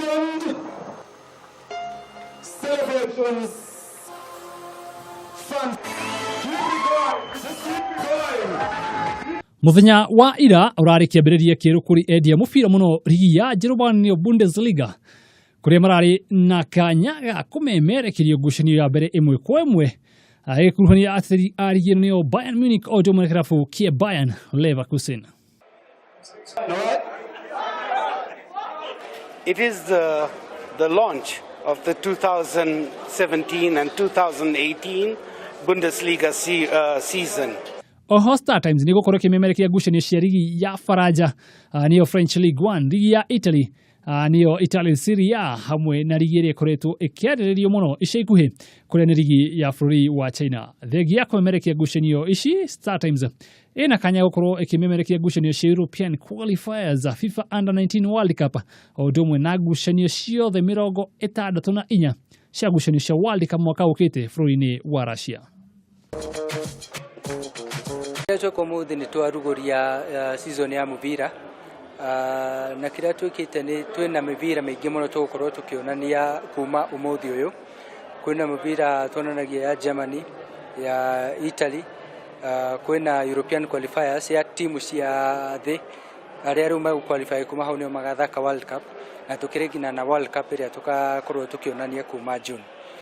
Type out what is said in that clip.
Sanctioned celebrations. Fun. Keep it going. Just keep it going. Muthenya wa ira urari kiambiriria kieru kuri endia mubira muno rigi ya Njerumani nĩyo Bundesliga, kuria marari na kanya ga kumemerekerio ngucanio ya mbere ĩmwe kwa ĩmwe agĩkuruhania ateteri a rigi ĩno nĩyo Bayern Munich o ũndũ ũmwe na kĩrabu kĩa Bayern Leverkusen. All right. It is the launch of the 2017 and 2018 Bundesliga season. Oho Star Times nĩ gũkorwo ĩkĩmemerekia ngucanio cia rigi ya Faranja, nĩyo French League 1, rigi ya Italy, nĩyo Italian Serie A, hamwe na rigi ĩrĩa ĩkoretwo ĩkĩarĩrĩrio mũno ica ikuhĩ kũrĩa nĩ rigi ya bũrũri wa China. Thengia ya kũmemerekia ngucanio ici, Star Times ĩna kanya gũkorwo ĩkĩmemerekia ngucanio cia European Qualifiers, FIFA Under 19 World Cup, o ũndũ ũmwe na ngucanio ciothe 64 cia ngucanio cia World Cup mwaka ũkĩte bũrũri-inĩ wa Russia. Kĩrĩa tweka ũmũthĩ nĩ twarugũria season ya mũbira, na kĩrĩa twĩkĩte nĩ twĩna mĩbira mĩingĩ mũno tũgũkorwo tũkĩonania kuma ũmũthĩ ũyũ. Kwĩna mũbira tuonanagia ya Germany, ya Italy, kwĩna European Qualifiers ya timu cia thĩ arĩa rĩu megũ kuma hau nĩo magathaka World Cup, na tũkĩrĩ nginya na World Cup ĩrĩa tũgakorwo tũkĩonania kuma June.